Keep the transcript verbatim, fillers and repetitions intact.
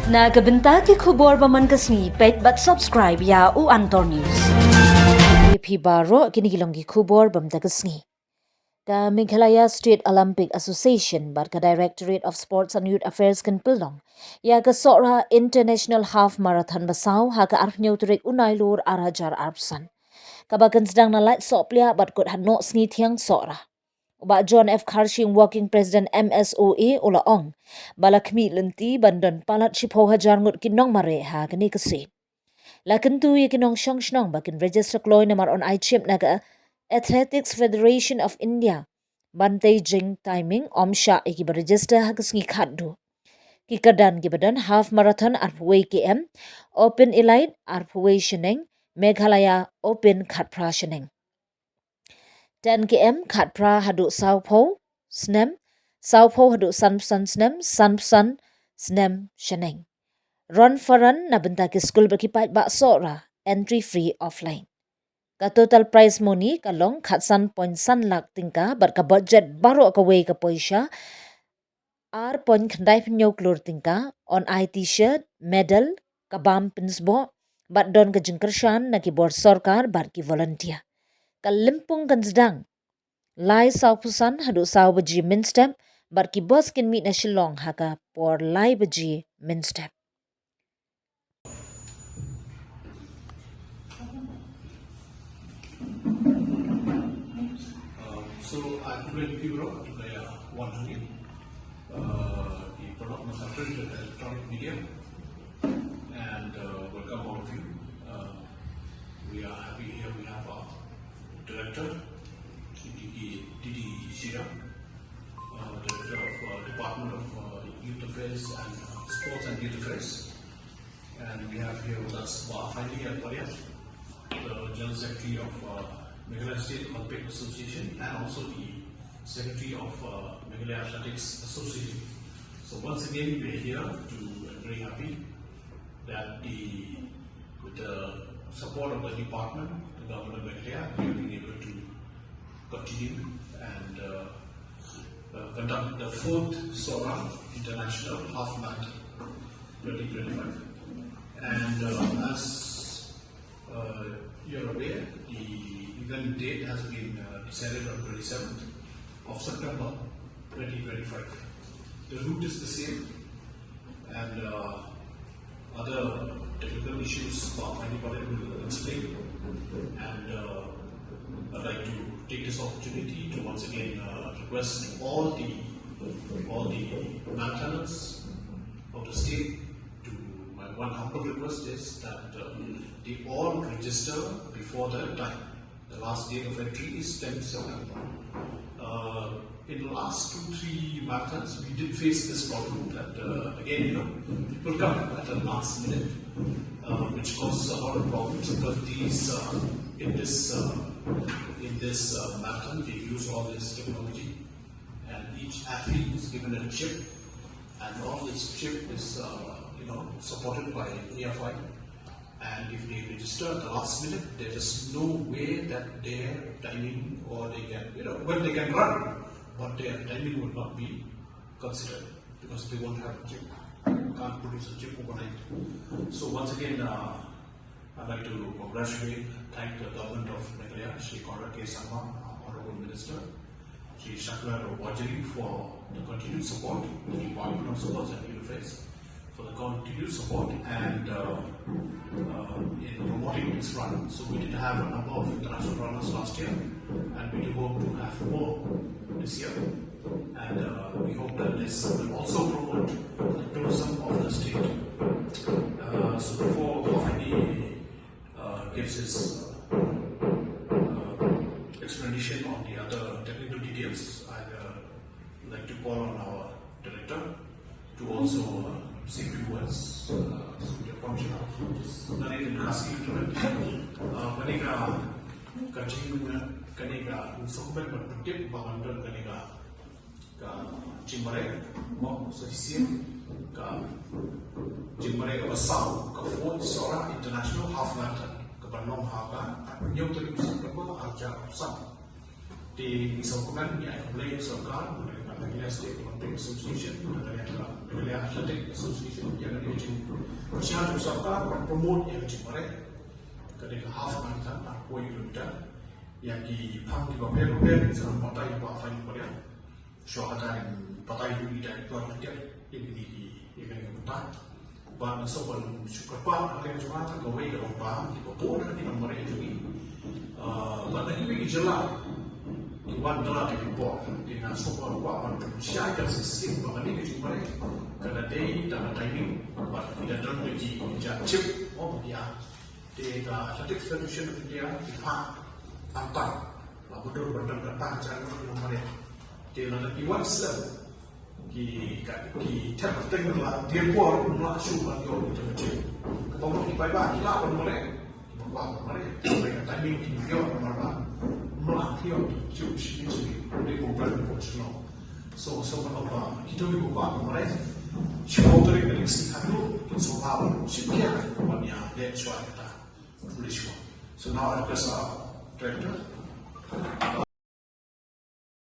Na ka bynta ki khubor ba man ka sngi, peit bad subscribe ïa U Antor News. Ïa phi baroh, kine ki long ki khubor ba man ka sngi. Ka Meghalaya State Olympic Association bad ka Directorate of Sports and Youth Affairs kin pynlong ïa ka Sohra International Half Marathon ba saw ha ka arphew tarik u Nailur ar hajar arphew san. Kaba kan sdang na Laisohpliah bad kut ha Nohsngi Thiang Sohra. U Bah John F Kharshing, Working President M S O A, u la ong ba la khmih lynti ban don palat shiphew hajar ngut ki nongmareh ha kane ka sien. La kyntu ïa ki nongshong shnong ba kin register kloi namar yn ai chip na ka Athletics Federation of India ban tei jingtiming, ym shah ïa kiba register ha ka sngi khatduh. Ki kyrdan kiba don: Half Marathon arphew wei K M, Open Elite arphew wei shaneng, Meghalaya Open khatphra shaneng. Ten K M, khatphra haduh sawphew snem, sawphew haduh sanphew san snem, sanphew san snem shaneng. Run for Run na bynta ki skul bad ki paidbah Sohra, entry free offline. Ka total prize money ka long khatsan point san lak tyngka bad ka budget baroh kawei ka poisa ar point khyndai phew hynñiew klur tyngka. Yn ai T-shirt, medal, ka bam pynsboh bad don ka jingkyrshan na ki bor sorkar bad ki volunteer. Ka lympung kan sdang lai sawphew san haduh saw baje mynstep bad ki bus kin mih na Shillong ha ka por lai baje mynstep. Um, so I put in Pibro to play a one hundred, uh, the product of print and electronic media, and uh, welcome all of you. Uh, we are happy here. We have our director, D D, D D Shira, uh, director of uh, Department of uh, Youth Affairs and uh, Sports and Youth Affairs. And we have here with us Bah Finely Alparia, the General Secretary of uh, Meghalaya State Olympic Association and also the Secretary of uh, Meghalaya Athletics Association. So once again, we are here to and very happy that the with the support of the department, the government of Meghalaya, we have been able to continue and uh, uh, conduct the fourth Sohra International Half Marathon twenty twenty-five. And uh, as uh, you're aware, the event date has been uh, decided on twenty-seventh of September twenty twenty-five. The route is the same, and uh, other technical issues Bah Finely Alparia will explain. And uh, I'd like to take this opportunity to once again uh, request all the all the marathoners of the state to my one humble request is that uh, they all register before the time. The last date of entry is tenth September. Uh, in the last two, three marathons, we did face this problem that, uh, again, you know, people come at the last minute, uh, which causes a lot of problems because these, uh, in this, uh, in this uh, marathon, they use all this technology, and each athlete is given a chip, and all this chip is, uh, you know, supported by A F I. And if they register at the last minute, there is no way that their timing or they can, you know, well, they can run, but their timing will not be considered because they won't have a chip. Can't produce a chip overnight. So once again, uh, I'd like to congratulate, thank the government of Meghalaya, Shri Conrad K Sangma, Honorable Minister, Shri Shakla Warjri for the continued support, the Department of Sports and Youth Affairs for the continued support and uh, uh, in promoting this run. So we did have a number of international runners last year, and we do hope to have more this year. And uh, we hope that this will also promote the tourism of the state. Uh, so before Bah Finely uh, gives his uh, uh, explanation on the other technical details, I'd uh, like to call on our director to also uh, say a few words. Uh, so the function of this Nalin Khasi, uh, kane ka ka jing kane ka sukmen ban pyntip ba ngan don kane ka ka jingmareh, mo, sa shisien ka jingmareh kaba saw, ka fourth Sohra International Half Marathon, kaba long ha ka arphew hynñiew tarik September ar hajar arphew san. Te ngi sngewkmen, ngi ai khublei ïa ka sorkar, ngi ai ka Meghalaya State Olympic Association, Meghalaya Athletic Association, ïa kane ka jingkyrshan jong ka sorkar ban promote ïa ka jingmareh. Ka dei ka half marathon, arphew kilometer. Ïa ki phang kiba pher bapher, sa batai ba phan kiba pher. Shuwa kata ngin batai ïa ki director, ïa kine ki, ïa kine ki batai. Bad nga sngewbha ban shu kyrpad ha ka liang jong nga, kawei ka long ba kiba bun ha ki nongmareh jong ngi. Ah, bad na kiwei ki jylla ki wan da la ki por, te nga sngewbha ban pynshai ka shisien ba kane ka jingmareh ka la dei da ka timing, bad ki la don ki jingïathuh, oh, ba ki ïa. Te ka Athletic Federation of India ki phah tang tang, la buh dur ban don ka tang jong ki nongmareh. Te lada ki wan slem, ki, ka, ki thep kyrteng la dien por, ym lah shuh ban ïoh ïa ka jingmareh. Kaba mut ki paidbah ki lah ban mareh, ki paidbah ban mareh, ki paidbah ka timing ki ïoh ban mareh, ym lah ïoh ki jingmareh, ki dei kum ban por shuh. So, so ban ba kito ki paidbah ban mareh, shu tarik ka dei sngi khatduh, so ba ban shim ïa ban ïa leh shuwa kata. Foolish one. So now I request our